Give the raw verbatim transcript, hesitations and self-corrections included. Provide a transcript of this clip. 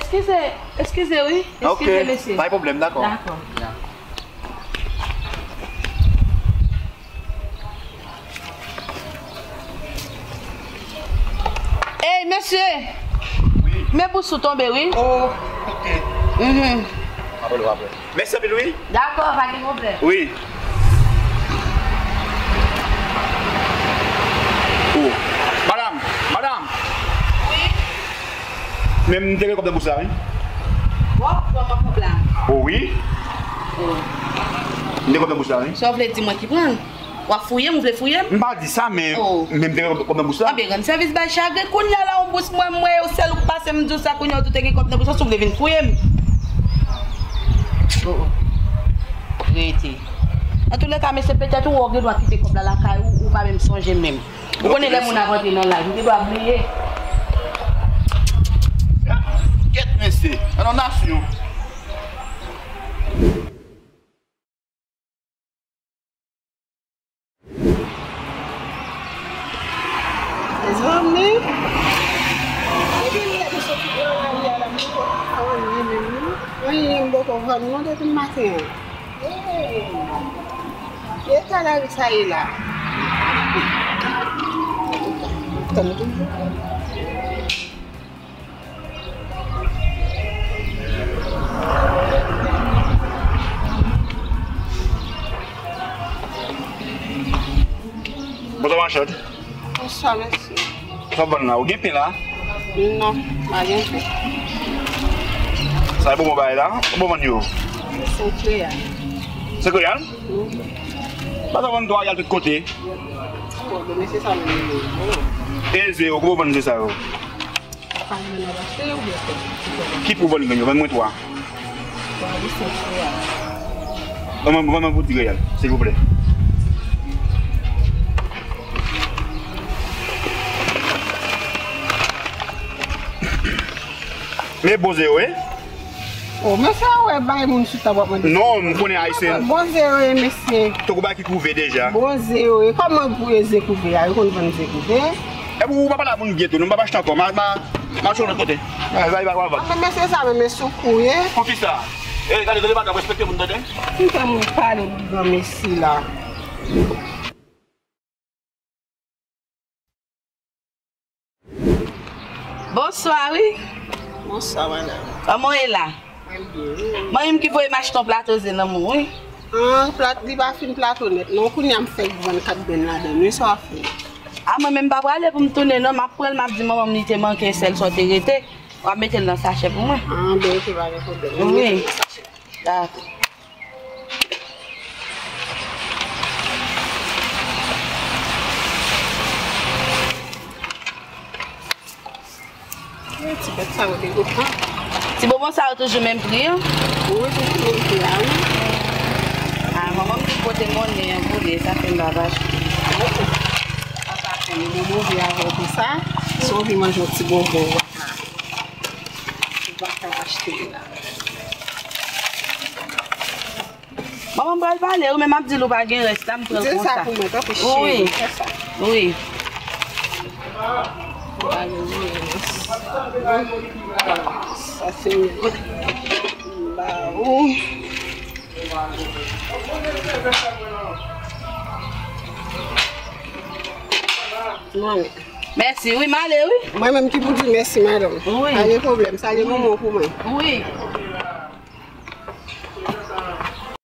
Eskize, eskize wi. Ok, eskize mesye. Pa gen pwoblèm, dakò. Dakò. Ey mesye! Wi. Men bous ou tonbe wi. Oh, ok. Mhm. Apre, apre. Mèsi anpil wi. Dakò, pa gen pwoblèm. Wi. Oh. Madam, madam. Wi. Men m te gen kòb nan bous la wi. Bon, pran kòb la. Oh wi. Oh. M te gen kòb nan bous la wi. Sa w vle di mwen ki pran l? W ap fouye m, ou vle fouye m? M pa di sa, men, oh, men m te gen kòb nan bous la. Anben, rann sèvis bay chagren. Kounye a la, yon bous mwen, mwen, yon sèl ou k pase m di w sa, kounye a ou tou te gen kòb nan bous la, si w vle vin fouye m. Oh, oh. Rete. Antouleka, mesye, petèt ou wè w gen dwa kite kòb la lakay ou, ou pa menm sonje menm. Ou konnen lè moun ap antre nan laj, ou gen dwa bliye. Kèt, mesye, nan yon nasyon. Mezanmi, depi lè m soti travay la, m poko fè anyen menm non. Anyen m poko vann non depi maten an. Eta lari sa ye la. Tann toujou. Bonswa, machann. Bonswa, mesye. Sa w vann la? Ou gen pen la? Non, pa gen pen. Sa e bonbon bay la? Ou bon vann yo? Senk reyal. Senk reyal? Wi. Pa ta vann twa reyal tout kote. Bon, mesye sa menm. E zero, ou bon vann zero sa yo? Ki pri w vann grenn yo? Vann mwen twa. Vann mwen, vann mwen pou di reyal, silvouplè. Men bon zero, wi. Oh, mesye, a wè bay moun sou tab w ap mande. Non, m konnen ayisyen. Bon zero, mesye. Tankou bay ki kouve deja. Bon zero, kòman pou e ze kouve a? Yo konn vann ze kouve? Epi ou pa pale ak moun byen tou, non, m p ap achte ankò. Ma, ma, m al sou yon lòt kote. Bay, bay, bay, bay. Anfen, mesye sa menm, e sou kou ye. Poukisa? E, gade, gade, madanm, respekte moun, tande. Ki fè moun pale pou granmesi la? Bonswa, wi. Bonswa, madanm. Kòman w ye la? Mwen byen, wi. Manmi m ki voye m achte yon plato ze nan men w, wi. Ah, plat, li pa fin plato nèt, non. Kounye a m fèk vann kat grenn ladan l, wi, sa w ap fè? A, mwen menm m pa prale pou m tounen, non. M ap pran l, m ap di manman m li te manke sèl sa w te rete. W ap mete l nan sachè pou mwen. Ah, ben, ok, pa gen pwoblèm. Wi. Dakò. Ti bèt sa yo degotan. Ti bonbon sa yo toujou menm pri an? Wi, toujou menm pri a, wi. A, manman m ki pote monnen an pou li, sa fè m pa achte. Sa pa fè m, mwen move avè w konsa. Si w anvi manje yon ti bonbon, w ap, w ap ka achte la. Manman m pral pale, wi, men m ap di l ou pa gen rès la, m pran l konsa. Di l sa pou mwen, tanpri, cheri, fè sa. Wi. Pale, wi, rès. Sa se m ba ou. Mwen. Mèsi, wi, m ale, wi. Mwen menm ki pou di mèsi, madanm. Wi. Pa gen pwoblèm, salye manman w pou mwen. Wi.